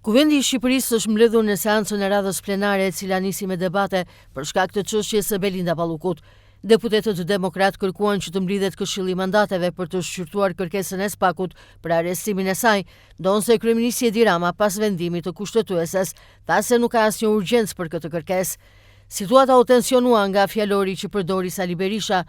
Kuvendi i Shqipërisë është mbledhur në seancën e radhës plenare e cila nisi me debate për shkak të çështjes së Belinda Ballukut. Deputetët demokratë kërkuan që të mblidhet Këshilli i Mandateve për të shqyrtuar kërkesën e SPAK-ut për arrestimin e saj, ndonëse kryeministri Edi Rama pas vendimit të Kushtetueses tha se nuk ka asnjë urgjencë për këtë kërkesë. Situata u tensionua nga fjalori që përdori Sali Berisha.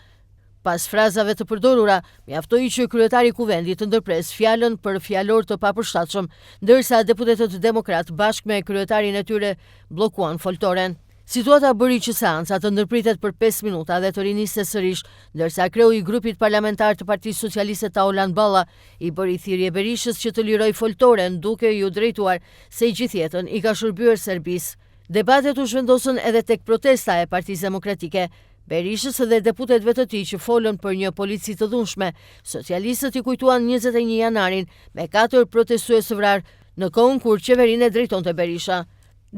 Pas frazave të përdorura, mjaftoi që kryetari i Kuvendit të ndërpresë fjalën për fjalor të papërshtatshëm, ndërsa deputetët demokratë bashkë me kryetarin e tyre bllokuan foltoren. Situata bëri që seanca të ndërpritet për pesë minuta dhe të riniste sërish, ndërsa kreu i grupit parlamentar të Partisë Socialiste Taulant Balla i bëri thirrje Berishës që të lirojë foltoren duke iu drejtuar se gjithë jetën i ka shërbyer Serbisë. Debatet u zhvendosën edhe tek protesta e Partisë Demokratike. Berishës dhe deputetëve të tij që folën për një polici të dhunshme, socialistët i kujtuan 21 janarin me katër protestues të vrarë në kohën kur qeverinë e drejtonte Berisha.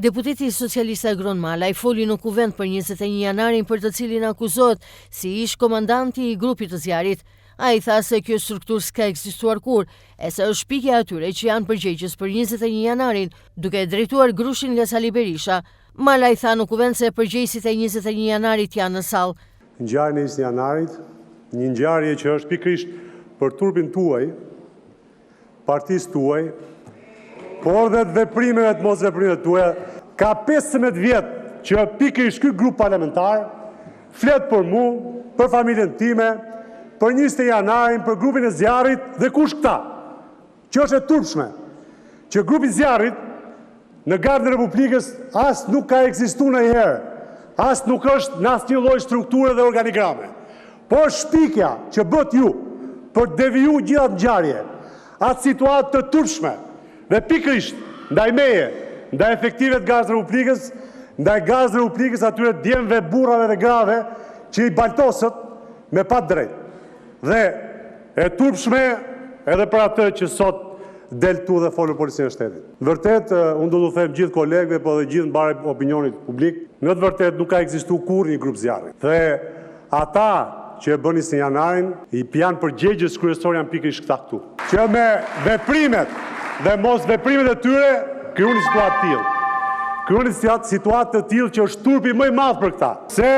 Deputeti socialist Agron Malaj foli në Kuvend për 21 janarin për të cilin akuzohet si ish-komandanti i grupit të zjarrit. Ai tha se kjo strukturë s'ka ekzistuar kurrë e se është shpikja e atyre që janë përgjegjës për 21 janarin, duke drejtuar grushin nga Sali Berisha. Malaj tha në Kuvend se përgjegjësit e 21 janarit janë në sallë. Ngjarjen e 21 janarit, një ngjarje që është pikërisht për turpin tuaj, partisë tuaj, por dhe të veprimeve të mosveprimeve tuaja, ka 15 vjet që pikërisht ky grup parlamentar flet për mu, për familjen time, për 21 janarin, për grupin e zjarrit dhe kush këta? Që është e turpshme, që grupi i zjarrit në Gardën e Republikës as nuk ka ekzistu ndonjëherë, as nuk është në asnjë lloj strukture dhe organigrame. Por shpikja që bëtë ju për të deviju gjithë atë ngjarje, atë situatë të turpshme dhe pikërisht ndaj meje, ndaj efektivëve të Gardës së Republikës, ndaj Gardës së Republikës atyre djemve, burrave dhe grave që i baltosët me pa të drejtë. Dhe e turpshme edhe për atë që sot del këtu dhe fol për Policinë e Shtetit. Në vërtet, unë do t'u them gjithë kolegëve, po edhe gjithë mbarë opinionit publik, në të vërtetë nuk ka ekzistu kurrë një grup zjarri. Dhe ata që e bënë 21 janarin, janë përgjegjës kryesor janë pikërisht këta këtu. Që me veprimet dhe mosveprimet e tyre krijuan një situatë të tillë. Krijuan një situatë të tillë që është turpi më i madh për këta. Se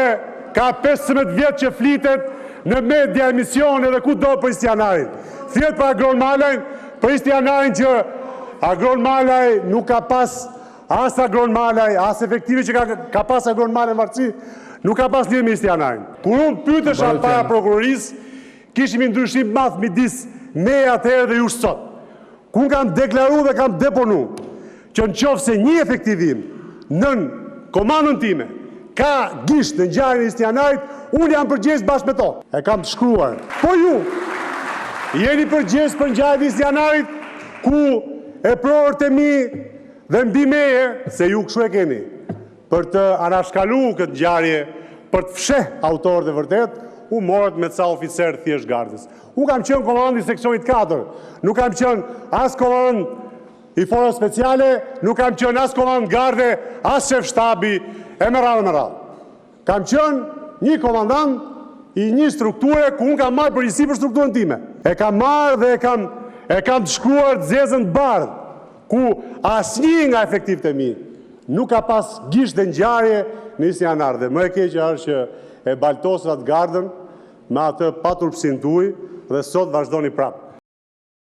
ka 15 vjet që flitet Në media, emisione dhe kudo për 21 janarin. Flitet për Agron Malajn, për 21 janarin që Agron Malaj nuk ka pas as Agron Malaj, as efektivi që ka, ka pas Agron Malaj në vartësi, nuk ka pas lidhje me 21 janarin. Kur unë pyetesha para prokurorisë, kishim një ndryshim të madh midis meje atëherë dhe jush sot. Ku unë kam deklaru dhe kam deponu që në qoftë se një efektiv im nën komandën time ka gisht në ngjarjen e 21 janarit, unë jam përgjegjës bashkë me to. E kam të shkruar. Po ju jeni përgjegjës për ngjarjen e 21 janarit ku eprorët e mi dhe mbi meje, se ju kështu e keni, Për të anashkalu këtë ngjarje, për të fsheh autorët e vërtetë, u morët me ca oficerë thjesht gardës. Unë kam qenë komandant i seksionit 4, nuk kam qenë as komandant i forcave speciale, nuk kam qenë as komandant garde, as shef shtabi, e me radhë me radhë. Kam qenë një komandant i një strukture ku unë kam marrë përgjegjësi për strukturën time. E kam marrë dhe e kam e kam të shkruar të zezën të bardhë, ku asnjë nga efektivët e mi nuk ka pas gisht dhe ngjarje në 21 janar. Dhe më e keqja është që e baltosët atë gardën me atë paturpësinë tuaj dhe sot vazhdoni prapë.